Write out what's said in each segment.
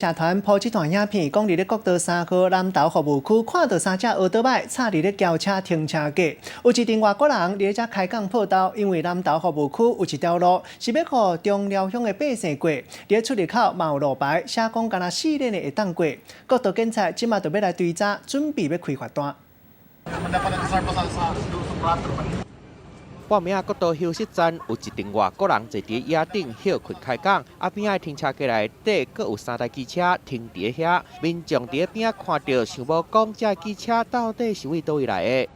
社團 PO 這段影片，講佇咧國道三號南投服務區看到三隻歐多擺插佇咧轎車停車格，有一陣外國人佇咧遮開講報道，因為南投服務區有一條路是欲予中寮鄉的百姓過，佇咧出入口嘛有路牌寫講干焦四輪的會當過。國道警察這馬就欲來追查，準備欲開罰單。半暝仔國道休息站有一陣外國人坐佇椅頂歇睏開講，啊邊仔停車格內底閣有三台機車停佇遐，民眾佇邊仔看著，想無講這機車到底是佇佗位來的？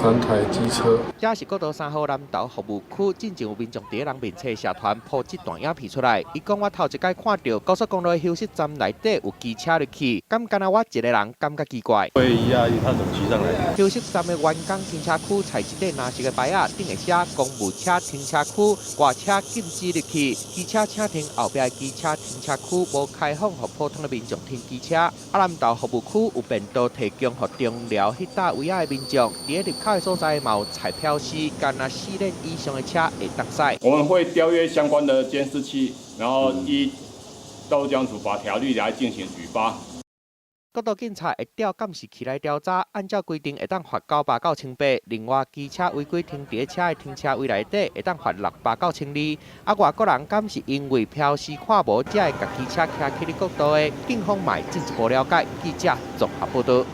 三台機車。這是國道三號南投服務區，進前有民眾佇人面冊社團 PO 這段影片出來。伊講我頭一擺看著高速公路的休息站內底有機車入去，敢干焦我一个人感覺奇怪？會訝異，他怎麼騎上來？休息站的員工停車區菜市底藍色的牌仔，頂會寫公務車停車區，外車禁止入去。機車請停後壁的機車停車區無開放予普通的民眾停機車。啊，南投服務區有便道提供予中寮彼搭位仔的民眾，佇咧入口的所在嘛有彩標示，干焦四輪以上的車會當駛。我們會調閱相關的監視器，然後依道路交通處罰條例來進行舉發。國道警察會調監視器來調查，按照規定會當罰900到1800。另外，機車違規停佇車的停車位內底，會當罰600到1200。啊，外國人敢是因為標示看無，才會共機車騎去咧國道的？警方嘛進一步了解。記者綜合報道。